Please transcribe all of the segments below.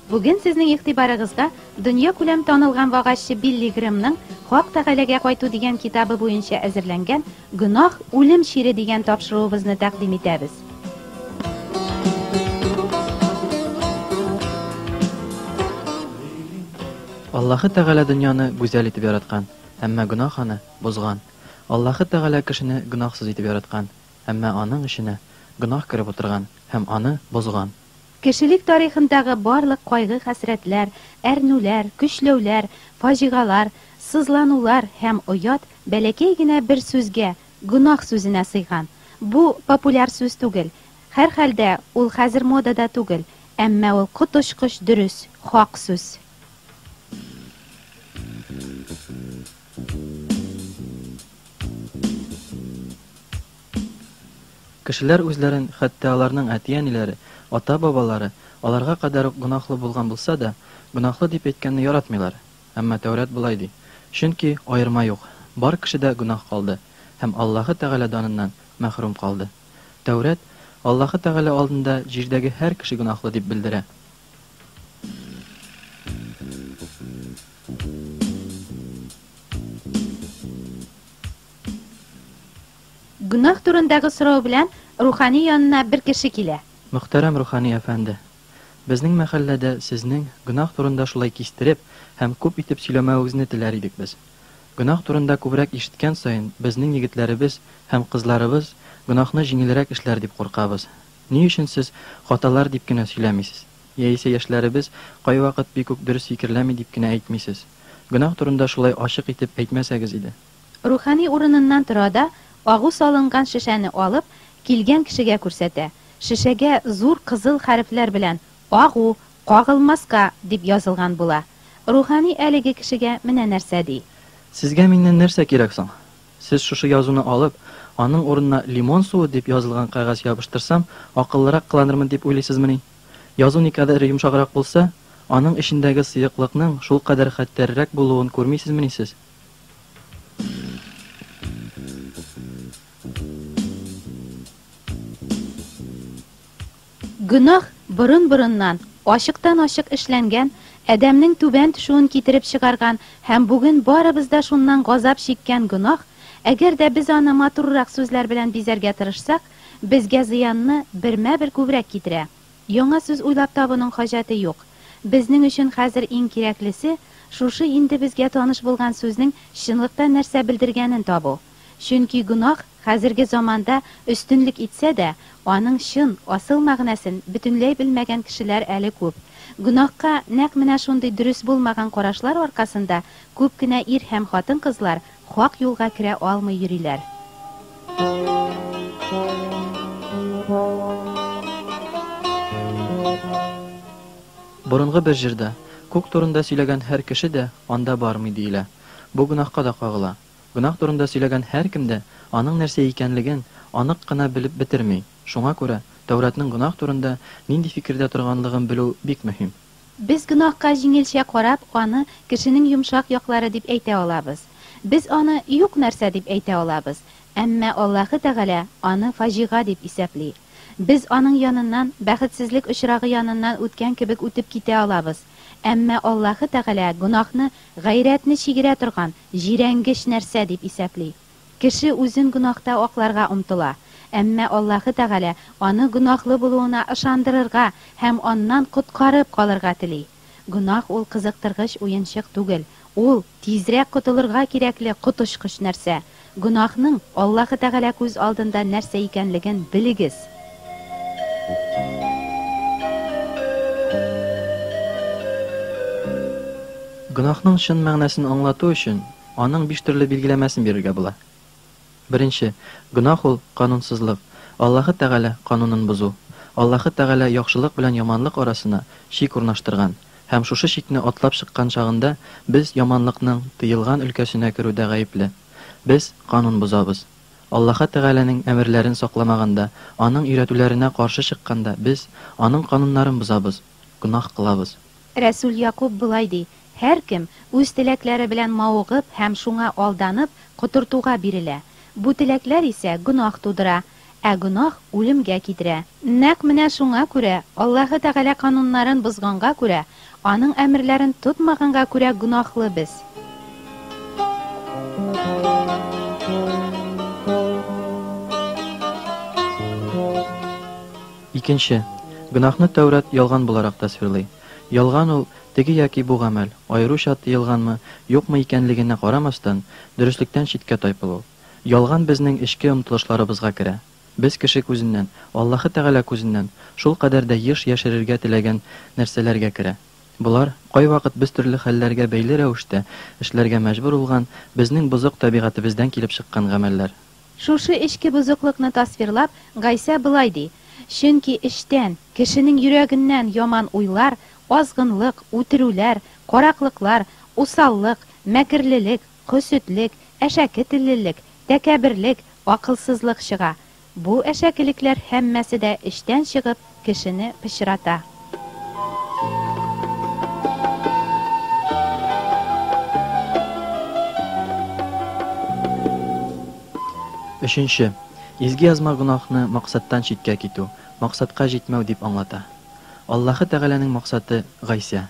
Бүген сезнең игътибарыгызга дөньякүләм танылган вәгазьче Билли Грэмның Хак Тәгаләгә кайту дигән китабы буенча әзерләнгән Гөнаһ, үлем чире дигән тапшыруыбызны тәкъдим итәбез. Аллаһы Тәгалә дөньяны гүзәл итеп яраткан, әмма гөнаһ аны бозган. Аллаһы Тәгалә кешене гөнаһсыз итеп яраткан, әмма аның эченә гөнаһ кереп утырган һәм аны бозган. Кешелек тарихындагы барлык кайгы-хәсрәтләр, әрнүләр, көчләүләр, фаҗигалар, сызланулар һәм оят бәләкәй генә бер сүзгә, гөнаһ сүзенә сыйган. Бу, популяр сүз түгел. Һәрхәлдә, ул хәзер модада түгел. Әмма ул коточкыч дөрес, хак сүз. Кешеләр үзләрен, хәтта аларның әти-әниләре, ата-бабалары аларга кадәр үк гөнаһлы булган булса да, гөнаһлы дип әйткәнне яратмыйлар. Әмма Тәүрат болай ди, Чөнки аерма юк, бар кешедә гөнаһ калды һәм Аллаһы Тәгалә даныннан мәхрүм калды. Тәүрат, Аллаһы Тәгалә алдында җирдәге һәр кеше гөнаһлы дип белдерә. Гөнаһ турындагы сорау белән рухани янына бер кеше килә. Мөхтәрәм рухани әфәнде! Безнең мәхәлләдә сезнең гөнаһ турында шулай кистереп һәм күп итеп сөйләмәвегезне теләр идек без. Гөнаһ турында күбрәк ишеткән саен безнең егетләребез һәм кызларыбыз гөнаһны җиңелрәк эшләр дип куркабыз. Ни өчен сез хаталар дип кенә сөйләмисез? Яисә яшьләребез кайвакыт бик үк дөрес фикерләми дип кенә әйтмисез? Гөнаһ турында шулай ачык итеп әйтмәсәгез иде. Рухани урыныннан тора да, агу салынган шешәне алып, килгән кешегә күрсәтә. Шешәгә зур кызыл хәрефләр белән Агу, кагылмаска! дип язылган була. Рухани әлеге кешегә менә нәрсә ди. Сезгә миннән нәрсә кирәк соң? Сез шушы язуны алып, аның урынына лимон суы дип язылган кәгазь ябыштырсам, акыллырак кыланырмын дип уйлыйсызмыни? Язу никадәр йомшаграк булса, аның эчендәге сыеклыкның шулкадәр хәтәррәк булуын күрмисезмени сез? Гөнаһ, борын-борыннан, ачыктан-ачык эшләнгән, адәмнең түбән төшүен китереп чыгарган һәм бүген барыбыз да шуннан газап чиккән гөнаһ, әгәр дә без аны матуррак сүзләр белән бизәргә тырышсак, безгә зыянны бермә-бер күбрәк китерә. Яңа сүз уйлап табуның хаҗәте юк. Безнең өчен хәзер иң кирәклесе, шушы инде безгә таныш булган сүзнең чынлыкта нәрсә белдергәнен табу. Чөнки гөнаһ хәзерге заманда өстенлек итсә дә, аның чын, асыл мәгънәсен бөтенләй белмәгән кешеләр әле күп. Гөнаһка нәкъ менә шундый дөрес булмаган карашлар аркасында күп кенә ир һәм хатын-кызлар хак юлга керә алмый йөриләр. Борынгы бер җырда, Күк турында сөйләгән һәр кеше дә анда бармый, диелә. Бу гөнаһка да кагыла. Гөнаһ турында сөйләгән һәркем дә аның нәрсә икәнлеген анык кына белеп бетерми. Шуңа күрә Тәүратның гөнаһ турында нинди фикердә торганлыгын белү бик мөһим. Без гөнаһка җиңелчә карап, аны кешенең йомшак яклары дип әйтә алабыз. Без аны юк нәрсә дип әйтә алабыз, әмма Аллаһы Тәгалә аны фаҗига дип исәпли. Без аның яныннан бәхетсезлек очрагы яныннан үткән кебек үтеп китә алабыз, әмма Аллаһы Тәгалә гөнаһны гайрәтне чигерә торган, җирәнгеч нәрсә дип исәпли. Кеше үзен гөнаһта акларга омтыла, әмма Аллаһы Тәгалә аны гөнаһлы булуына ышандырырга һәм аннан коткарып калырга тели. Гөнаһ ул кызыктыргыч уенчык түгел, ул, тизрәк котылырга кирәкле коточкыч нәрсә. Гөнаһның Аллаһы Тәгалә күз алдында нәрсә икәнлеген белегез! Гөнаһның чын мәгънәсен аңлату өчен, аның биш төрле билгеләмәсен бирергә була. Беренче, гөнаһ ул, канунсызлык, Аллаһы Тәгалә канунын бозу. Аллаһы Тәгалә яхшылык белән яманлык арасына чик урнаштырган, һәм шушы чикне атлап чыккан чагында без яманлыкның тыелган өлкәсенә керүдә гаепле. Без канун бозабыз. Аллаһы Тәгаләнең әмерләрен сакламаганда, Аның өйрәтүләренә каршы чыкканда без Аның кануннарын бозабыз, гөнаһ кылабыз. Рәсүл Якуб болай ди, Һәркем, үз теләкләре белән мавыгып һәм шуңа алданып, котыртуга бирелә. Бу теләкләр исә гөнаһ тудыра. Ә гөнаһ үлемгә китерә. Нәкъ менә шуңа күрә, Аллаһы Тәгалә кануннарын бозганга күрә, Аның әмерләрен тотмаганга күрә гөнаһлы без. Икенче, гөнаһны Тәүрат ялган буларак тасвирлый. Ялган ул, теге яки бу гамәл, аеруча тыелганмы, юкмы икәнлегенә карамастан, дөреслектән читкә тайпылу. Ялган безнең эчке омтылышларыбызга керә. Без кеше күзеннән, Аллаһы Тәгалә күзеннән шулкадәр дә еш яшерергә теләгән нәрсәләргә керә. Болар, кайвакыт без төрле хәлләргә бәйле рәвештә эшләргә мәҗбүр улган безнең бозык табигатебездән килеп чыккан гамәлләр. Шушы эчке бозыклыкны тасвирлап, Гайсә болай ди, Чөнки эчтән, кешенең йөрәгеннән яман уйлар, азгынлык, үтерүләр, караклыклар, усаллык, мәкерлелек, хөсетлек, әшәке теллелек, тәкәбберлек, акылсызлык чыга. Бу әшәкелекләр һәммәсе дә эчтән чыгып, кешене пычрата. Өченче, Изге Язма гөнаһны максаттан читкә китү, максатка җитмәү дип аңлата. Аллаһы Тәгаләнең максаты, Гайсә.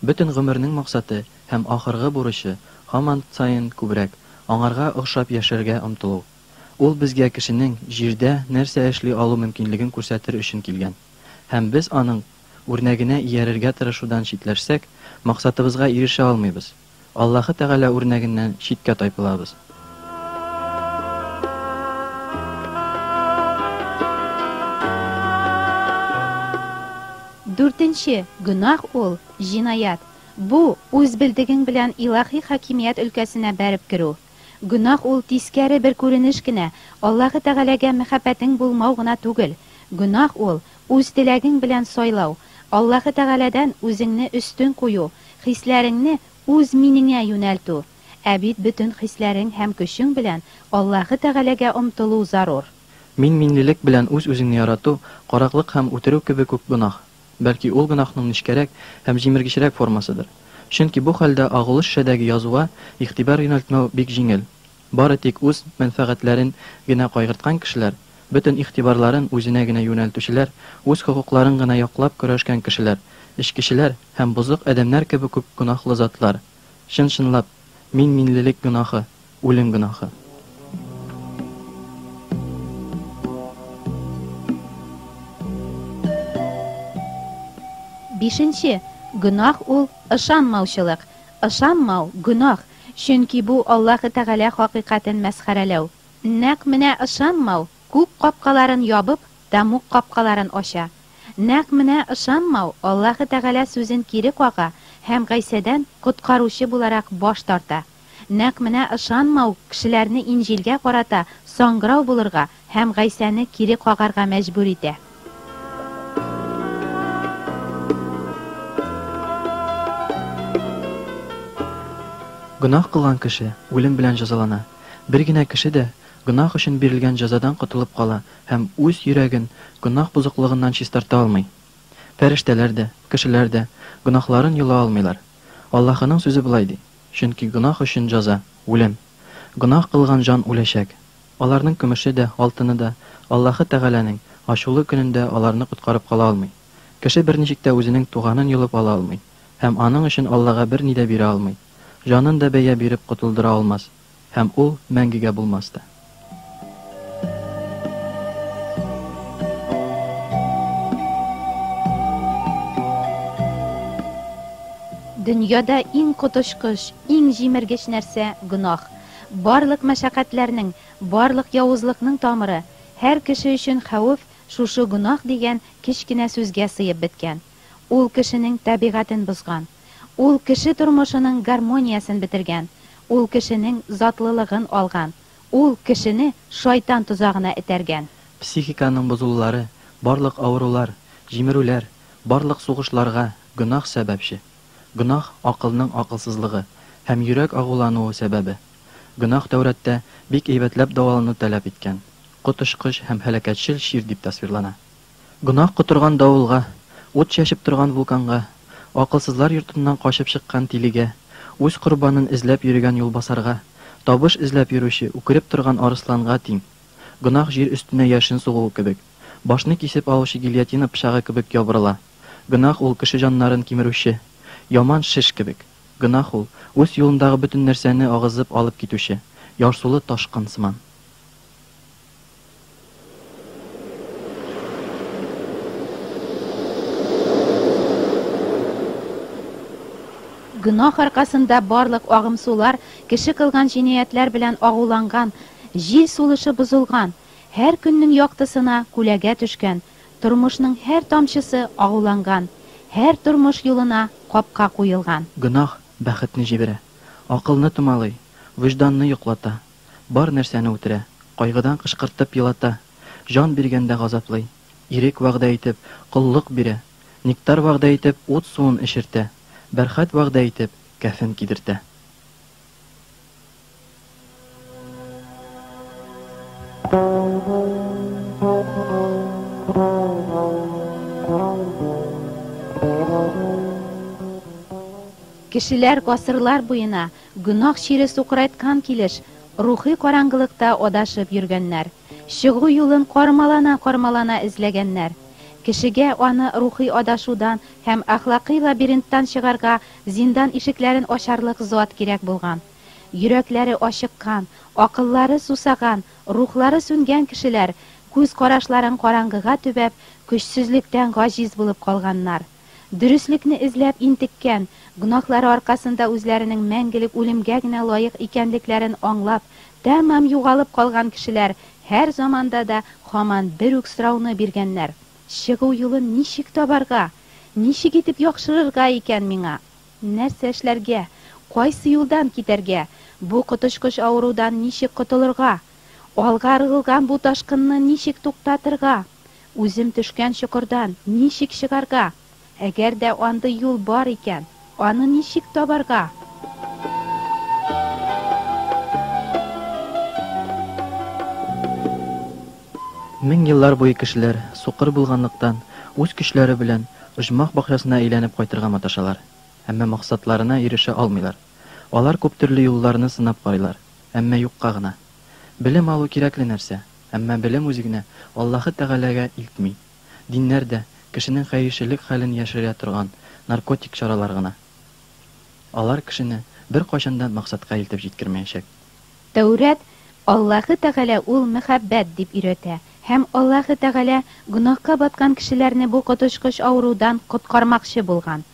Бөтен гомернең максаты һәм ахыргы бурычы, һаман саен күбрәк Аңарга охшап яшәргә омтылу. Ул безгә кешенең җирдә нәрсә эшли алу мөмкинлеген күрсәтер өчен килгән. Һәм без аның үрнәгенә иярергә тырышудан читләшсәк, максатыбызга ирешә алмыйбыз. Аллаһы Тәгалә үрнәгеннән читкә тайпылабыз. Дүртенче, гөнаһ ул, җинаять. Бу, үз белдегең белән илаһи хакимият өлкәсенә бәреп керү. Гөнаһ ул тискәре бер күренеш кенә, Аллаһы Тәгаләгә мәхәббәтең булмау гына түгел. Гөнаһ ул, үз теләгең белән сайлау, Аллаһы Тәгаләдән үзеңне өстен кую, хисләреңне үз минеңә юнәлтү. Ә бит бөтен хисләрең һәм көчең белән Аллаһы Тәгаләгә омтылу зарур. Мин-минлелек белән үз-үзеңне ярату, караклык һәм үтерү кебек үк гөнаһ. Бәлки ул гөнаһның нечкәрәк һәм җимергечрәк формасыдыр. Чөнки бу хәлдә агулы шешәдәге язуга игътибар юнәлтмәү бик җиңел. Бары тик үз мәнфәгатьләрен генә кайгырткан кешеләр, бөтен игътибарларын үзенә генә юнәлтүчеләр, үз хокукларын гына яклап көрәшкән кешеләр, эчкечеләр һәм бозык адәмнәр кебек үк гөнаһлы затлар. Чын-чынлап, мин-минлелек гөнаһы, үлем гөнаһы. Бишенче, гөнаһ ул, ышанмаучылык. Ышанмау, гөнаһ, чөнки бу Аллаһы Тәгалә хакыйкатен мәсхәрәләү. Нәкъ менә ышанмау, күк капкаларын ябып, тәмуг капкаларын ача. Нәкъ менә ышанмау Аллаһы Тәгалә сүзен кире кага һәм Гайсәдән Коткаручы буларак баш тарта. Нәкъ менә ышанмау кешеләрне Инҗилгә карата саңгырау булырга һәм Гайсәне кире кагарга мәҗбүр итә. Гөнаһ кылган кеше үлем белән җәзалана. Бер генә кеше дә гөнаһ өчен бирелгән җәзадан котылып кала һәм үз йөрәген гөнаһ бозыклыгыннан чистарта алмый. Фәрештәләр дә, кешеләр дә гөнаһларын йола алмыйлар. Аллаһының сүзе болай ди, Чөнки гөнаһ өчен җәза, үлем. Гөнаһ кылган җан үләчәк. Аларның көмеше дә, алтыны да Аллаһы Тәгаләнең ачулы көнендә аларны коткарып кала алмый. Кеше берничек тә үзенең туганын йолып ала алмый һәм аның өчен Аллага берни дә бирә алмый. Җанын да бәя биреп котылдыра алмас, һәм ул мәңгегә булмас та. Дөньяда иң коточкыч, иң җимергеч нәрсә, гөнаһ. Барлык мәшәкатьләрнең, барлык явызлыкның тамыры, һәр кеше өчен хәвеф шушы гөнаһ дигән кечкенә сүзгә сыеп беткән. Ул кешенең табигатен бозган. Ул кеше тормышының гармониясен бетергән. Ул кешенең затлылыгын алган. Ул кешене шайтан тозагына этәргән. Психиканың бозылулары, барлык авырулар, җимерүләр, барлык сугышларга гөнаһ сәбәпче. Гөнаһ, акылның акылсызлыгы һәм йөрәк агулануы сәбәбе. Гөнаһ Тәүраттә бик әйбәтләп дәвалану таләп иткән, коточкыч һәм һәлакәтчел чир дип тасвирлана. Гөнаһ котырган давылга, ут чәчеп торган вулканга, акылсызлар йортыннан качып чыккан тилегә, үз корбанын эзләп йөрегән юлбасарга, табыш эзләп йөрүче, үкереп торган арысланга тиң. Гөнаһ җир өстенә яшен сугуы кебек, башны кисеп алучы гильотина пычагы кебек ябырыла. Гөнаһ ул кеше җаннарын кимерүче, яман шеш кебек. Гөнаһ ул, үз юлындагы бөтен нәрсәне агызып алып китүче, ярсулы ташкын сыман. Гөнаһ аркасында барлык агымсулар кеше кылган җинаятьләр белән агуланган, җил сулышы бозылган, һәр көннең яктысына күләгә төшкән, тормышның һәр тамчысы агуланган, һәр тормыш юлына капка куелган. Гөнаһ бәхетне җибәрә, акылны томалый, вөҗданны йоклата, бар нәрсәне үтерә, кайгыдан кычкыртып елата, җан биргәндә газаплый, ирек вәгъдә итеп, коллык бирә, нектар вәгъдә итеп, ут суын эчертә, бәрхәт вәгъдә итеп, кәфен кидертә. Кешеләр гасырлар буена, гөнаһ чире сукырайткан килеш, рухи караңгылыкта адашып йөргәннәр, чыгу юлын кармалана-кармалана эзләгәннәр. Кешегә аны рухи адашудан һәм әхлакый лабиринттан чыгарга зиндан ишекләрен ачарлык зат кирәк булган. Йөрәкләре ачыккан, акыллары сусаган, рухлары сүнгән кешеләр, күз карашларын караңгыга төбәп, көчсезлектән гаҗиз булып калганнар. Дөреслекне эзләп интеккән, гөнаһлары аркасында үзләренең мәңгелек үлемгә генә лаек икәнлекләрен аңлап, тәмам югалып калган кешеләр һәр заманда да һаман бер үк сорауны биргәннәр, Чыгу юлын ничек табарга? Ничек итеп яхшырырга икән миңа? Нәрсә эшләргә? Кайсы юлдан китәргә? Бу коточкыч авырудан ничек котылырга? Алга ыргылган бу ташкынны ничек туктатырга? Үзем төшкән чокырдан ничек чыгарга? Әгәр дә андый юл бар икән, аны ничек табарга? Мең еллар буе кешеләр, сукыр булганлыктан, үз көчләре белән оҗмах бакчасына әйләнеп кайтырга маташалар, әмма максатларына ирешә алмыйлар. Алар күптөрле юлларны сынап карыйлар, әмма юкка гына. Белем алу кирәкле нәрсә, әмма белем үзе генә Аллаһы Тәгаләгә илтми. Диннәр дә, кешенең хәерчелек хәлен яшерә торган наркотик чаралар гына. Алар кешене беркайчан да максатка илтеп җиткермәячәк. Тәүрат, Аллаһы Тәгалә ул мәхәббәт, дип өйрәтә. Һәм Аллаһы Тәгалә гөнаһка баткан кешеләрне бу коточкыч авырудан коткармакчы булган.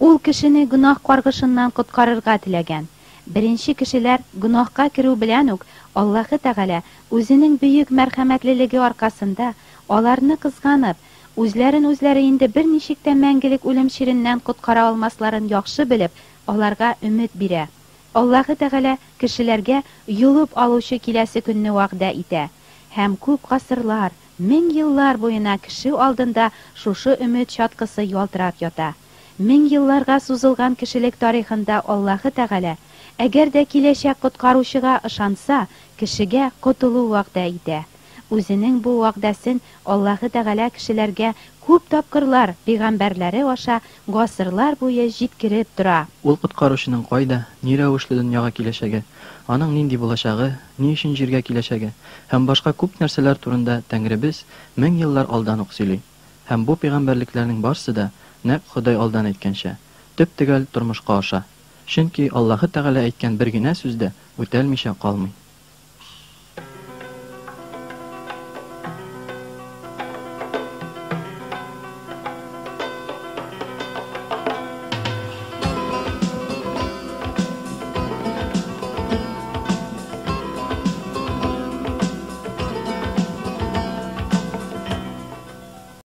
Ул кешене гөнаһ каргышыннан коткарырга теләгән. Беренче кешеләр гөнаһка керү белән үк Аллаһы Тәгалә, Үзенең бөек мәрхәмәтлелеге аркасында, аларны кызганып, үзләрен үзләре инде берничек тә мәңгелек үлем чиреннән коткара алмасларын яхшы белеп, аларга өмет бирә. Аллаһы Тәгалә кешеләргә йолып алучы киләсе көнне вәгъдә итә. Һәм күп гасырлар, мең еллар буена кеше алдында шушы өмет чаткысы ялтырап ята. Мең елларга сузылган кешелек тарихында Аллаһы Тәгалә, әгәр дә киләчәк Коткаручыга ышанса, кешегә котылу вәгъдә итә. Үзенең бу вәгъдәсен Аллаһы Тәгалә кешеләргә күп тапкырлар пигамбәрләре аша гасырлар буе җиткереп тора. Ул Коткаручының кайда, ни рәвешле дөньяга киләчәге, аның нинди булачагы, ни өчен җиргә киләчәге һәм башка күп нәрсәләр турында Тәңребез мең еллар алдан ук сөйли. Һәм бу пигамбәрлекләрнең барсы да, нәкъ Ходай алдан әйткәнчә, төп-төгәл тормышка аша. Чөнки Аллаһы Тәгалә әйткән бер генә сүз дә үтәлмичә калмый.